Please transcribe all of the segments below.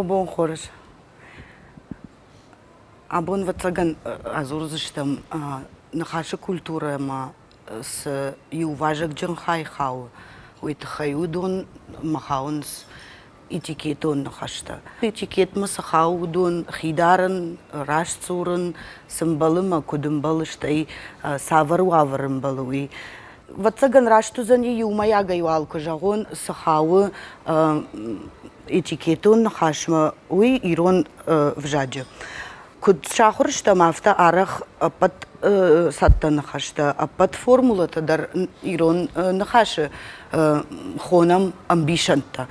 Уӕ бон хорз. Абон, ӕвӕццӕгӕн, адзурдзыстӕм ныхасы культурӕмӕ цы иу вазыгджын хай хауы, уый тыххӕй. Уыдонмӕ хауынц этикетон ныхӕстӕ. Этикетмӕ цы хауы, уыдон хи дарын, раст дзурын, цы мбӕлы мӕ куыд ӕмбӕлы, стӕй цавӕр уавӕр ӕмбӕлы, уый. Ӕвӕццӕгӕн, раст уыдзӕни иумӕйагӕй уал куы зӕгъон, цы хауы этикетон ныхасмӕ, уый ирон взаджы. Куыд сахуыр стӕм, афтӕ арӕх ӕппӕт цӕттӕ ныхӕстӕ, ӕппӕт формулӕтӕ дӕр ирон ныхасы хонӕм ӕмбисӕндтӕ.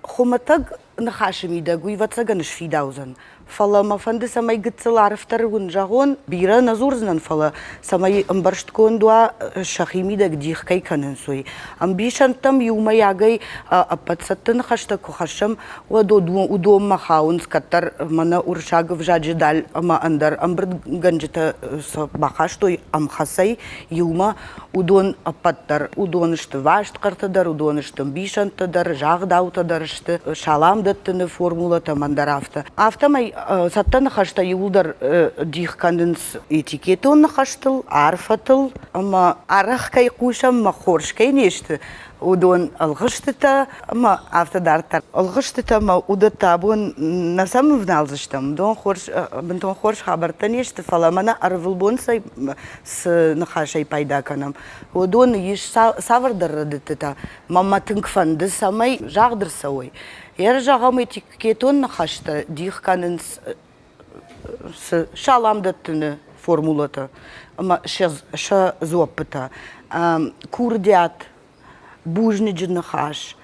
Хуымӕтӕг ныхасы мидӕг уый, ӕвӕццӕгӕн, сфидаудзӕн. Фӕлӕ мӕ фӕнды, цӕмӕй гыццыл арфдӕр уын зӕгъон, бирӕ нӕ дзурдзынӕн, фӕлӕ цӕмӕй ӕмбӕрстгонд уа, сӕхи мидӕг дих кӕй кӕнынц, уый. Ӕмбисӕндтӕм иумӕйагӕй ӕппӕт цӕттӕ ныхӕстӕ куы хӕссӕм, уӕд уыдонмӕ хауынц кӕддӕр мӕнӕ уырыссаг ӕвзаджы дӕл ӕмӕ ӕндӕр ӕмбырдгӕнджытӕ сӕ бахастой ӕмхӕцӕй иумӕ уыдон ӕппӕт дӕр, уыдон сты васт хъӕртӕ дӕр, уыдон сты ӕмбисӕндтӕ дӕр, загъдаутӕ дӕр сты, салам дӕттыны формулӕтӕ мӕн дӕр афтӕ. Афтӕмӕй цӕттӕ ныхӕстӕ иууылдӕр дих кӕнынц этикетон ныхӕстыл, арфӕтыл ӕмӕ арӕх кӕй хъусӕм ӕмӕ хорз кӕй не сты, уыдон ӕлгъыстытӕ ӕмӕ афтӕ дарддӕр. Ӕлгъыстытӕ ӕмӕ уыдӕттӕ абон нӕ сӕм ӕвналдзыстӕм, уыдон хорз, бынтон хорз хабӕрттӕ не сты, фӕлӕ мӕнӕ ӕрвылбон цӕй цы ныхасӕй пайда кӕнӕм, уыдоны ис цавӕрдӕр рӕдыдтытӕ. Мӕ тынг фӕнды, цӕмӕй загъд ӕрцӕуой. Йӕ зӕгъӕм, этикетон ныхӕстӕ дих кӕнынц цы салам дӕттыны формулӕтӕ ӕмӕ сӕ дзуӕппытӕ. Курдиат, бузныджы ныхас.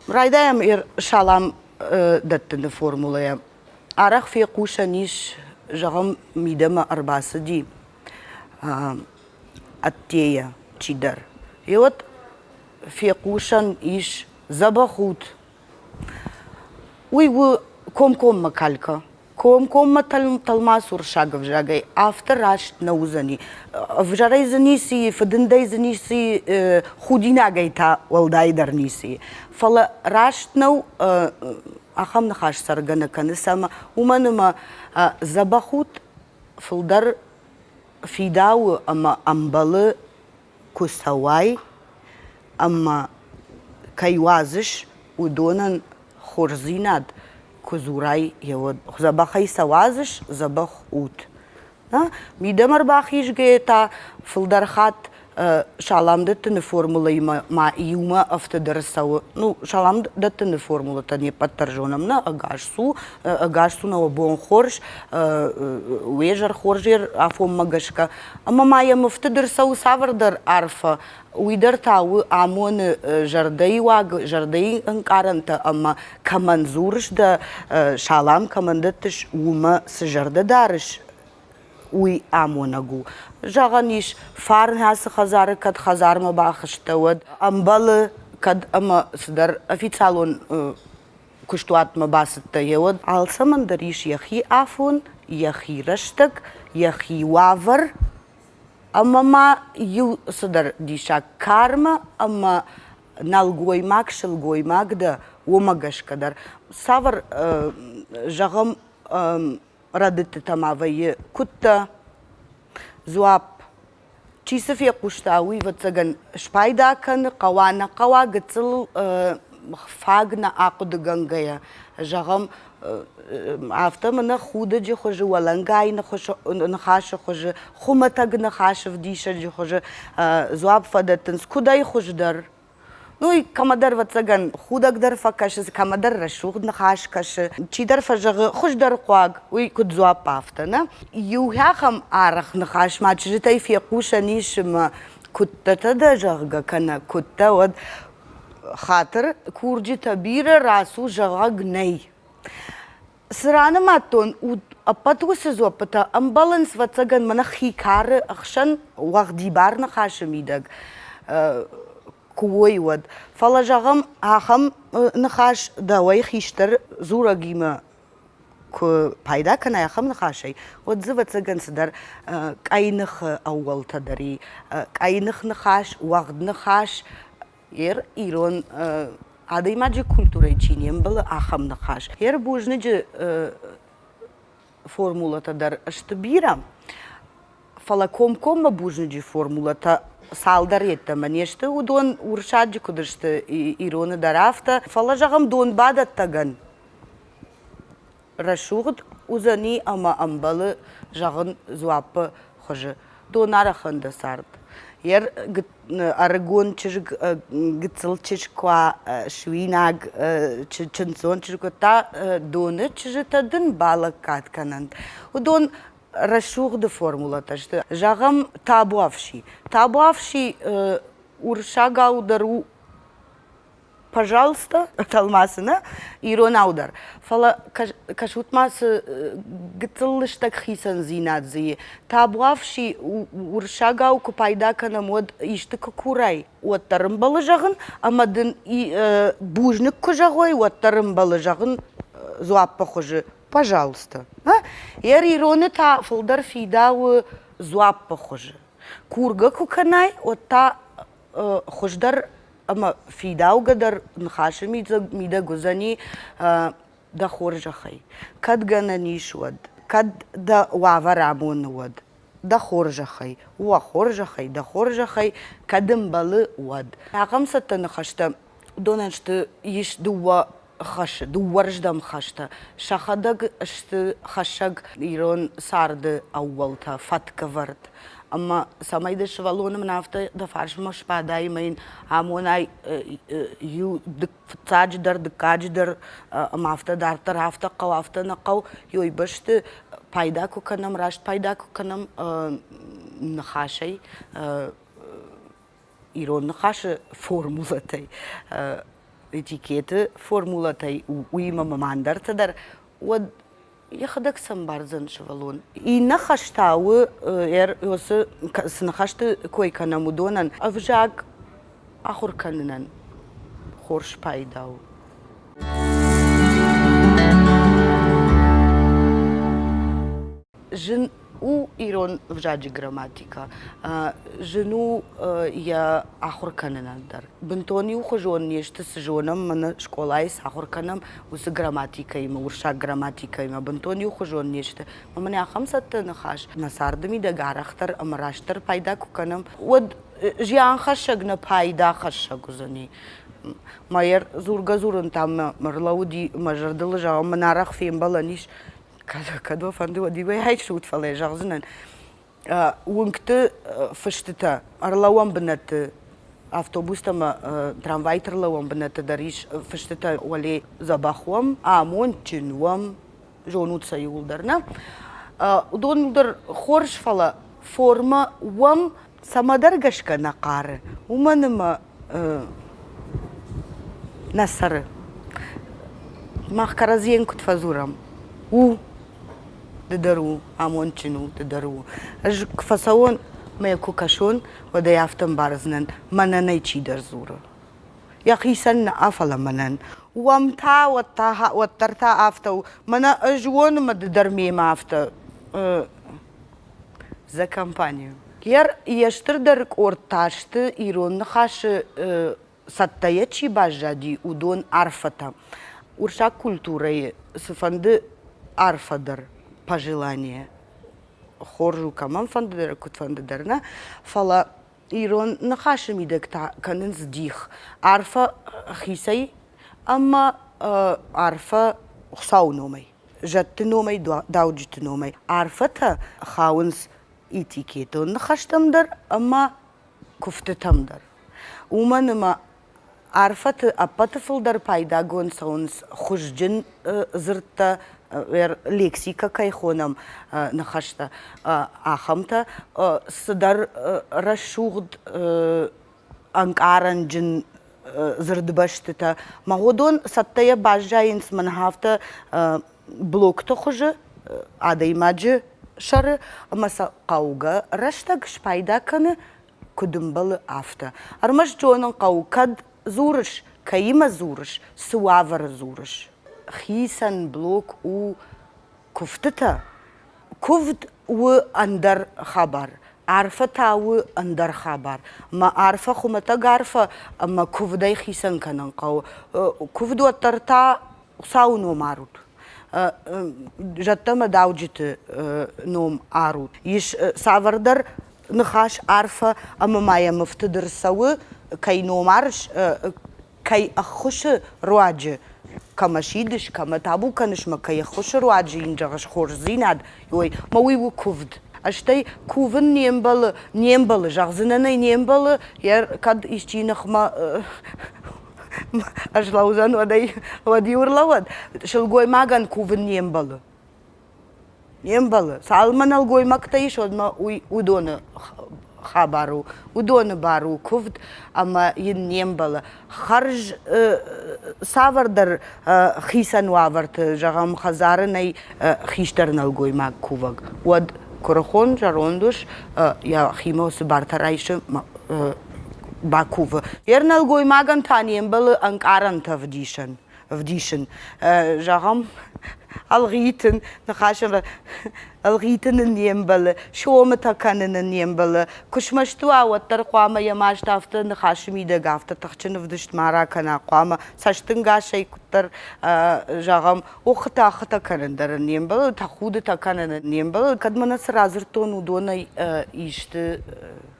Райдайӕм салам дӕттыны формулӕйӕ. Арӕх фехъусӕн ис, зӕгъӕм, мидӕмӕ ӕрбацыди ӕддейӕ чидӕр. Еуӕд фехъусӕн ис дзӕбӕх ут. Уый у комкоммӕ калькӕ. Комкоммӕ тӕлмац уырыссаг ӕвзагӕй афтӕ раст нӕ уыдзӕни. Ӕвзӕрӕй дзы ницы и, фыдындӕй дзы ницы и, худинагӕй та уӕлдайдӕр ницы и. Фӕлӕ раст нӕу ахӕм ныхас цӕргӕ нӕ кӕны ӕмӕ уымӕн ӕмӕ дзӕбӕх ут фылдӕр фидауы ӕмӕ ӕмбӕлы куы цӕуай ӕмӕ кӕй уадзыс, уыдонӕн хорздзинад куы дзурай, уӕд дзӕбӕхӕй сӕ уадзыс, дзӕбӕх ут. Мидӕмӕ рбахизгӕйӕ та фылдӕр хатт салам дӕттыны формулӕимӕ ма иумӕ ӕфты дӕр цӕуы. Ну, салам дӕттыны формулӕтӕ не ппӕт дӕр зонӕм, нӕ ӕгас цу, ӕгас цу нӕ бон хорз, уе зӕр хорз афонмӕ гӕсгӕ. Ӕмӕ ма йӕм ӕфты дӕр цӕуы цавӕрдӕр арфӕ, уый дӕр та у амоны зӕрдӕйы уаг, зӕрдӕйы ӕнкъарӕнтӕ ӕмӕ кӕмӕн дзурыс дӕ салам кӕмӕн дӕттыс, уымӕ цы зӕрдӕ дарыс, уый амонӕг у. Зӕгъӕн ис, фарн ацы хӕдзары кӕд хӕдзармӕ бахызтӕ, уӕд ӕмбӕлы, кӕд ӕмӕ цыдӕр официалон куыстуатмӕ бацыдтӕ, уӕд алцӕмӕн дӕр ис йӕхи афон, йӕхи рӕстӕг, йӕхи уавӕр ӕмӕ ма иу цыдӕр диссаг кармӕ ӕмӕ нӕлгоймаг, сылгоймаг дӕ, уымӕ гӕсгӕ дӕр. Цавӕр, зӕгъӕм, рӕдыдтытӕ ма вӕййы, куыдтӕ? Дзуапп. Чи цы фехъуыста, уый, ӕвӕццӕгӕн, спайда кӕны, хъӕуа нӕ хъӕуа, гыццыл фаг нӕ ахъуыдыгӕнгӕйӕ. Зӕгъӕм, афтӕ мӕнӕ худӕджы хуызы, уӕлӕнгай ныхасы хуызы, хуымӕтӕг ныхасы вдисӕджы хуызы дзуапп фӕдӕттынц, куыдӕй хуыздӕр. Ну, кӕмӕдӕр, ӕвӕццӕгӕн, худӕг дӕр фӕкӕсы, кӕмӕдӕр рӕсугъд ныхас кӕсы, чидӕр фӕзӕгъы хуыздӕр хъуаг, уый куыд дзуапп афтӕ, нӕ? Иу ахӕм арӕх ныхас ма чызджытӕй фехъусӕн ис ӕмӕ куыдтӕтӕ дӕ, зӕгъгӕ, кӕнӕ куыдтӕ, уӕд хатыр курджытӕ бирӕ рацу зӕгъӕг нӕй. Цы ранымадтон, ӕппӕт уыцы дзуӕппытӕ ӕмбӕлынц, ӕвӕццӕгӕн, мӕнӕ хи кары ӕхсӕн уӕгъдибар ныхасы мидӕг куы уой, уӕд. Фӕлӕ, зӕгъӕм, ахӕм ныхас дӕуӕй хистӕр дзурӕгимӕ куы пайда кӕнай ахӕм ныхасӕй, уӕд дзы, ӕвӕццӕгӕн, цыдӕр къӕйныхы ӕууӕлтӕ дӕр и. Къӕйных ныхас, уӕгъд ныхас, ер ирон. адӕймаджы культурӕйы чи не мбӕлы, ахӕм ныхас. Йе рбузныджы формулӕтӕ дӕр сты бирӕ, фӕлӕ комкоммӕ бузныджы формулӕтӕ цалдӕр йеддӕмӕ не сты. Уыдон уырыссаджы куыд сты, ироны дӕр афтӕ. Фӕлӕ, зӕгъӕм, донбадӕттӕгӕн рӕсугъд уыдзӕни ӕмӕ ӕмбӕлы зӕгъын дзуаппы хуызы. Донарӕхӕн дӕ цард. Йе ӕрыгон чызг, гыццыл чызг куы уа, суинаг чындздзон чызг куы та доны чызджытӕ дын балӕггад кӕнӕнт. Уыдон рӕсугъды формулӕтӕ сты. Зӕгъӕм, табуафси. Табуафси уырыссагау дӕр у пожалуйста, тӕлмацы нӕ, иронау дӕр. Фӕлӕ кӕсут ма цы гыццыл лыстӕг хицӕндзинад дзы и. Табуафси уырыссагау куы пайда кӕнӕм, уӕд исты куы курай, уӕддӕр ӕмбӕлы зӕгъын, ӕмӕ дын бузныг куы зӕгъой, уӕддӕр ӕмбӕлы зӕгъын дзуаппы хуызы пожалуйста. Йӕ ироны та фылдӕр фидауы дзуаппы хуызы. Кургӕ куы кӕнай, уӕд та хуыздӕр ӕмӕ фидаугӕ дӕр ныхасы мидӕг уыдзӕни дӕ хорзӕхӕй. Кӕд гӕнӕн ис, уӕд. Кӕд дӕ уавӕр амоны, уӕд. Дӕ хорзӕхӕй, уӕ хорзӕхӕй, дӕ хорзӕхӕй, кӕд ӕмбӕлы, уӕд. Ахӕм цӕттӕ ныхӕстӕ уыдонӕн сты ис дыууӕ хӕсы, дыууӕрдӕм хӕстӕ. Сӕхӕдӕг сты хӕссӕг ирон царды ӕууӕлтӕ, фӕткӕвӕрд. Ӕмӕ цӕмӕй дӕ сывӕллоны мын афтӕ дӕ фарсмӕ сбадай ӕмӕ йын амонай иу фыццаджы дӕр, дыккаджы дӕр ӕмӕ афтӕ дарддӕр афтӕ хъӕуы, афтӕ нӕ хъӕуы, ёй бӕсты пайда куы кӕнӕм, раст пайда куы кӕнӕм ныхасӕй, ирон ныхасы формулӕтӕй, этикеты формулӕтӕй, уыимӕ ма ӕндӕртӕ дӕр, уӕд йӕхӕдӕг сӕмбардзӕн сывӕллон. Иннӕ хӕс та у, цы ныхӕсты кой кӕнӕм, уыдонӕн ӕвзаг ахуыр кӕнынӕн хорз пайда у. Зын у ирон ӕвзаджы грамматикӕ, зын у йӕ ахуыр кӕнынӕн дӕр. Бынтон иухуызон не сты, цы зонӕм, мӕнӕ скъолайы цы ахуыр кӕнӕм, уыцы грамматикӕимӕ, уырыссаг грамматикӕимӕ бынтон иухуызон не сты. Ӕмӕ мын ахӕм цӕттӕ ныхас нӕ царды мидӕг арӕхдӕр ӕмӕ растдӕр пайда куы кӕнӕм, уӕд зианхӕссӕг нӕ пайдахӕссӕг уыдзӕни. Мӕ дзургӕ-дзурын та мӕ ӕрлӕууыди мӕ зӕрдыл, зӕгъӕм, мын арӕх фембӕлӕн ис кӕд уӕ фӕнды, уӕд иуӕй айсут, фӕлӕ зӕгъдзынӕн, уынгты фыстытӕ, ӕрлӕууӕн бынӕтты, автобустӕ ӕмӕ трамвайты ӕрлӕууӕн бынӕтты дӕр ис фыстытӕ уӕле дзӕбӕх уӕм, амондджын уӕм, зонут сӕ иууылдӕр, нӕ? Уыдон дӕр хорз, фӕлӕ формӕ уӕм цӕмӕдӕр гӕсгӕ нӕ хъары, уымӕн ӕмӕ нӕ цӕры. Мах кӕрӕдзийӕн куыд фӕдзурӕм, у, ды дӕр у, амондджын у, ды дӕр у. Ӕз куы фӕцӕуон мӕ куы кӕсон, уӕд ӕй афтӕ ӕмбардзынӕн, мӕнӕн ӕй чидӕр дзуры. Йӕхицӕн нӕ, фӕлӕ мӕнӕн. Уӕм та, уӕд та, уӕддӕр та афтӕ у. Мӕнӕ ӕз уон ӕмӕ ды дӕр мемӕ афтӕ за компанию. Йе стырдӕр къорд та сты ирон ныхасы цӕттӕйӕ чи баззади, уыдон арфӕтӕ. Уырыссаг культурӕйы цыфӕнды арфӕ дӕр, пожелание, хорз у кӕмӕнфӕнды дӕр, куыдфӕнды дӕр нӕ, фӕлӕ ирон ныхасы мидӕг та кӕнынц дих. Арфӕ хицӕй ӕмӕ арфӕ Хуыцауы номӕй. Зӕдты номӕй, дауджыты номӕй арфӕтӕ хауынц этикетон ныхӕстӕм дӕр ӕмӕ куывтытӕм дӕр. Уымӕн ӕмӕ арфӕты ӕппӕты фылдӕр пайдагонд цӕуынц хуызджын дзырдтӕ, лексикӕ кӕй хонӕм ныхӕстӕ, ахӕмтӕ, цыдӕр рӕсугъд ӕнкъарӕнджын дзырдбӕстытӕ. Мӕ уыдон цӕттӕйӕ баззайынц мӕнӕ афтӕ блокты хуызы адӕймаджы сӕры ӕмӕ сӕ хъӕугӕ рӕстӕг спайда кӕны, куыд ӕмбӕлы, афтӕ. Ӕрмӕст зонын хъӕуы, кӕд дзурыс, кӕимӕ дзурыс, цы уавӕры дзурыс. Хицӕн блок у куывтытӕ. Куывд у ӕндӕр хабар. Арфӕ та у ӕндӕр хабар. Мӕ арфӕ хуымӕтӕг арфӕ ӕмӕ куывдӕй хицӕн кӕнын хъӕуы. Куывд уӕддӕр та Хуыцауы ном арут. Зӕдтӕ ӕмӕ дауджыты ном арут. Ис цавӕрдӕр ныхас арфӕ ӕмӕ ма йӕм ӕфтыд ӕрцӕуы, кӕй ном арыс, кӕй ӕххуысы руаджы кӕмӕ сидыс, кӕмӕ табу кӕныс мӕ кӕй ӕххуысы руаджы йын зӕгъыс хорздзинад, ой, мӕ уый у куывд. Стӕй кувын не мбӕлы, не мбӕлы, зӕгъдзынӕн ӕй не мбӕлы, йӕ кӕд исчи ныхмӕ ӕз лӕудзӕн, уӕд ӕй уӕд-иу ӕрлӕууӕд. Сылгоймагӕн кувын не мбӕлы. Не мбӕлы. Цалынмӕ нӕлгоймӕгтӕ ис, уӕдмӕ уый уыдоны хабар у, уыдоны бар у куывд ӕмӕ йын не мбӕлы. Хӕрз цавӕрдӕр хицӕн уавӕрты, зӕгъӕм, хӕдзары нӕй хистӕр нӕлгоймаг кувӕг, уӕд куырыхон зӕронд ус йӕхимӕ уыцы бартӕ райсы бакувы. Йе нӕлгоймагӕн та не мбӕлы ӕнкъарӕнтӕ вдисӕн ӕвдисын. Зӕгъӕм, ӕлгъитын, ныхасӕн ӕлгъитын ын не мбӕлы, сомытӕ кӕнын ын не мбӕлы. Куы смӕсты уа, уӕддӕр хъуамӕ йӕ маст афтӕ ныхасы мидӕг афтӕ тыхджын ӕвдыст ма ракӕна. Хъуамӕ цӕстынгасӕй куыддӕр, зӕгъӕм, оххытӕ-аххытӕ кӕнын дӕр ын не мбӕлы, тӕхудытӕ кӕнын ын не мбӕлы. Кӕд мӕнӕ цы радзырдтон, уыдонӕй исты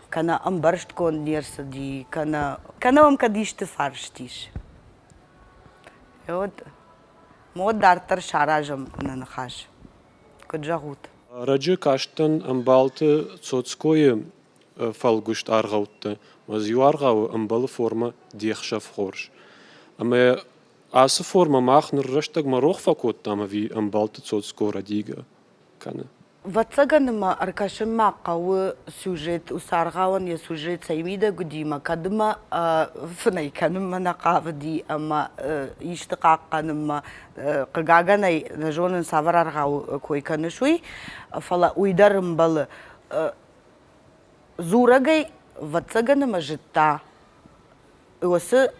кӕнӕ ӕмбӕрстгонд не рцыди, кӕнӕ кӕнӕ уӕм кӕд исты фарст ис. Уӕд уӕд дарддӕр саразӕм нӕ ныхас. Куыд зӕгъут? Раджы кастӕн ӕмбалты Цоцкойы фӕлгуыст аргъӕутты. Ӕз иу аргъауы ӕмбӕлы формӕ «Де хсӕв хорз». Ӕмӕ ацы формӕ мах ныр рӕстӕгмӕ рох фӕкодтам ӕви ӕмбалты Цоцко рӕдийгӕ кӕны? Ӕвӕццӕгӕн ма ӕркӕсын-ма хъӕуы сюжет, уыцы аргъауӕн йӕ сюжет цӕй мидӕг уыди ӕмӕ кӕдмӕ фынӕй кӕнынмӕ нӕ хъавыди ӕмӕ исты хъахъхъӕнынмӕ. Хъыгагӕн ӕй нӕ зонын, цавӕр аргъауы кой кӕныс, уый, фӕлӕ уый дӕр ӕмбӕлы. Дзурӕгӕй, ӕвӕццӕгӕн ӕмӕ зыдта, уыцы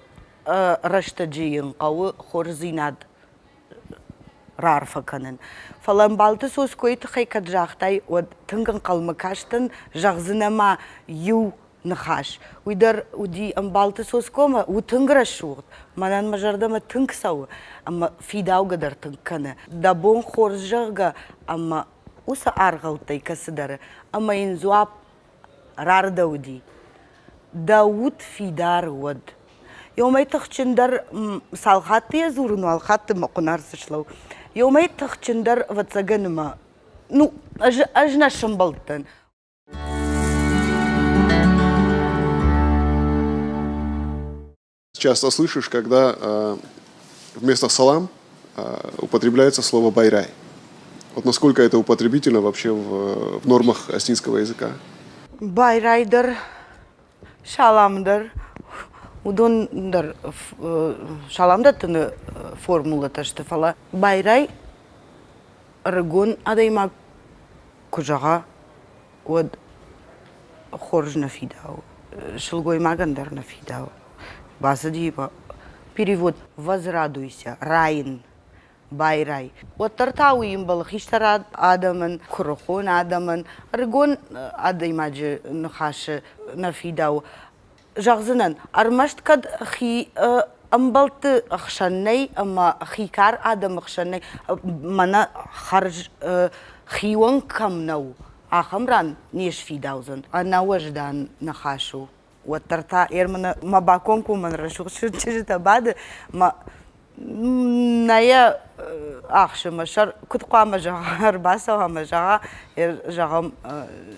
рӕстӕджы йын хъӕуы хорздзинад раарфӕ кӕнын. Фӕлӕ ӕмбалты Соскойы тыххӕй кӕд загътай, уӕд тынг ӕнхъӕлмӕ кастӕн, зӕгъдзынӕ ма иу ныхас. Уый дӕр уыди ӕмбалты Соскомӕ, у тынг рӕсугъд, мӕнӕн мӕ зӕрдӕмӕ тынг цӕуы ӕмӕ фидаугӕ дӕр тынг кӕны. Дӕ бон хорз, зӕгъгӕ, ӕмӕ уыцы аргъӕуттӕй кӕцыдӕры ӕмӕ йын дзуапп рардӕуыди. Дӕ уд фидар уӕд. Ёмӕй тыхджындӕр цал хатты йӕ дзурын, уал хатты мӕ хъуынарц слӕу. Ёмӕй тыхджындӕр, ӕвӕццӕгӕн, мӕ ну, ӕз, ӕз нӕ сӕмбӕлдтӕн. Часто слышишь, когда вместо «салам» употребляется слово «байрай». Вот насколько это употребительно вообще в нормах осетинского языка? Байрай дӕр, салам дӕр, уыдон дӕр салам дӕттыны формулӕтӕ сты, фӕлӕ байрай ӕрыгон адӕймаг куы зӕгъа, уӕд хорз нӕ фидауы, сылгоймагӕн дӕр нӕ фидауы. Бацыди перевод «возрадуйся», райын, байрай. Уӕддӕр та уый ӕмбӕлы хистӕр адӕмӕн, куырыхон адӕмӕн, ӕрыгон адӕймаджы ныхасы нӕ фидауы. Зӕгъдзынӕн, ӕрмӕст кӕд хи ӕмбӕлтты хсӕн нӕй ӕмӕ хикар адӕмы хсӕн нӕй, мӕнӕ хӕрз хион кӕм нӕу, ахӕм ран не сфидаудзӕн. Ӕнӕуӕздан ныхас у. Уӕддӕр та Ерманы мӕ бакомкоммӕ рӕсугъд чызджытӕ бады, мӕ нӕ йӕ ахсы мӕ сӕр, куыд хъуамӕ зӕгъа, ӕрбацӕуа ӕмӕ зӕгъа, зӕгъӕм,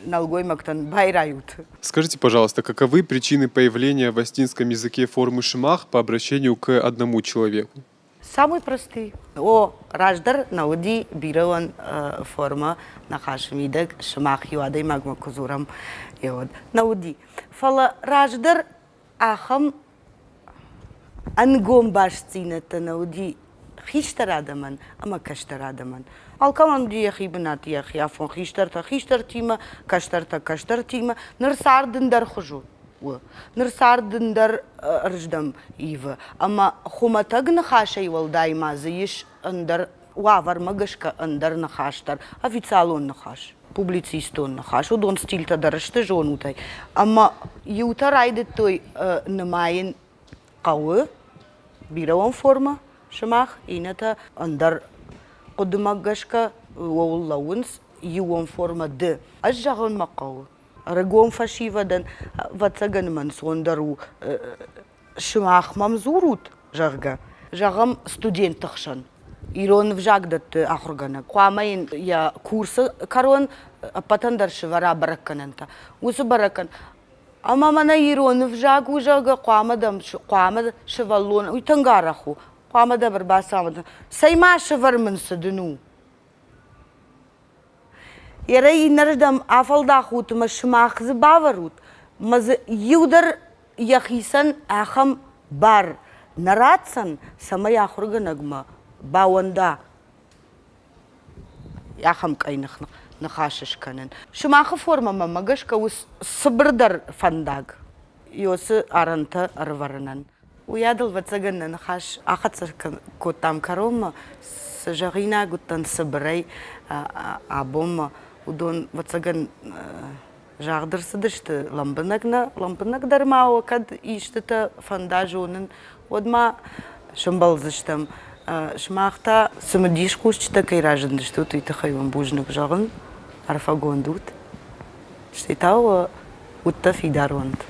нӕлгоймӕгтӕн байрайут. Скажите, пожалуйста, каковы причины появления в осетинском языке формы «шимах» по обращению к одному человеку? Самый простый. О, раздӕр нӕ уыди бирӕон формӕ ныхасы мидӕг сымах иу адӕймагмӕ куы дзурӕм, уӕд нӕ уыди. Фӕлӕ раздӕр ахӕм ӕнгом бастдзинӕдтӕ нӕ уыди хистӕр адӕмӕн ӕмӕ кӕстӕр адӕмӕн. Алкӕмӕн уыди йӕхи бынат, йӕхи афон хистӕртӕ хистӕртимӕ, кӕстӕртӕ кӕстӕртимӕ. Ныр цард ӕндӕр хуыз у. Ныр цард ӕндӕр ӕрздӕм ивы. Ӕмӕ хуымӕтӕг ныхасӕй уӕлдай ма дзы ис ӕндӕр уавӕрмӕ гӕсгӕ ӕндӕр ныхас дӕр, официалон ныхас. публицистон ныхас, уыдон стильтӕ дӕр сты зонутӕй. Ӕмӕ иутӕ райдыдтой нымайын хъӕуы бирӕон формӕ сымах, иннӕтӕ ӕндӕр хъуыдымӕ гӕсгӕ ууыл лӕууынц иууон формӕ ды. Ӕз зӕгъын мӕ хъӕуы, ӕрыгон фӕсивӕдӕн, ӕвӕццӕгӕн, мӕ ӕнцондӕр у сымах мӕм дзурут, зӕгъгӕ, зӕгъӕм, студентты хсӕн ирон ӕвзаг дӕтты ахуыргӕнӕг. Хъуамӕ йын йӕ курсы кӕрон ӕппӕтӕн дӕр сӕвӕра бӕрӕггӕнӕнтӕ. Уыцы бӕрӕггӕн ӕмӕ мӕнӕ ирон ӕвзаг у, зӕгъгӕ, хъуамӕ дӕм хъуамӕ сывӕллон, уый тынг арӕх у, хъуамӕ дӕм ӕрбацауӕд. Цӕй ма сӕвӕр мын, цы дын у? Ерӕй иннӕрдӕм афӕлдахут ӕмӕ сымах дзы бавӕрут, мӕ дзы иу дӕр йӕхицӕн ахӕм бар нӕ ратдзӕн, цӕмӕй ахуыргӕнӕгмӕ бауӕнда ахӕм къӕйных ныхас скӕнын. Сымахы формӕмӕ гӕсгӕ у цыбырдӕр фӕндаг Иосы арӕнтӕ ӕрывӕрынӕн. Уыйадыл, ӕвӕццӕгӕн, нӕ ныхас ахӕццӕ кодтам кӕронмӕ. Цы зӕгъинаг уыдтӕн цыбырӕй абонмӕ, уыдон, ӕвӕццӕгӕн, загъд ӕрцыдысты лӕмбынӕг нӕ, лӕмбынӕг дӕр ма уӕ кӕд истытӕ фӕнда зонын, уӕд ма сӕмбӕлдзыстӕм. Сымах та цымыдис хъусджытӕ кӕй разындыстут, уый тыххӕй уын бузныг зӕгъын, арфӕгонд ут. Стӕй та уӕ удтӕ фидар уӕнт.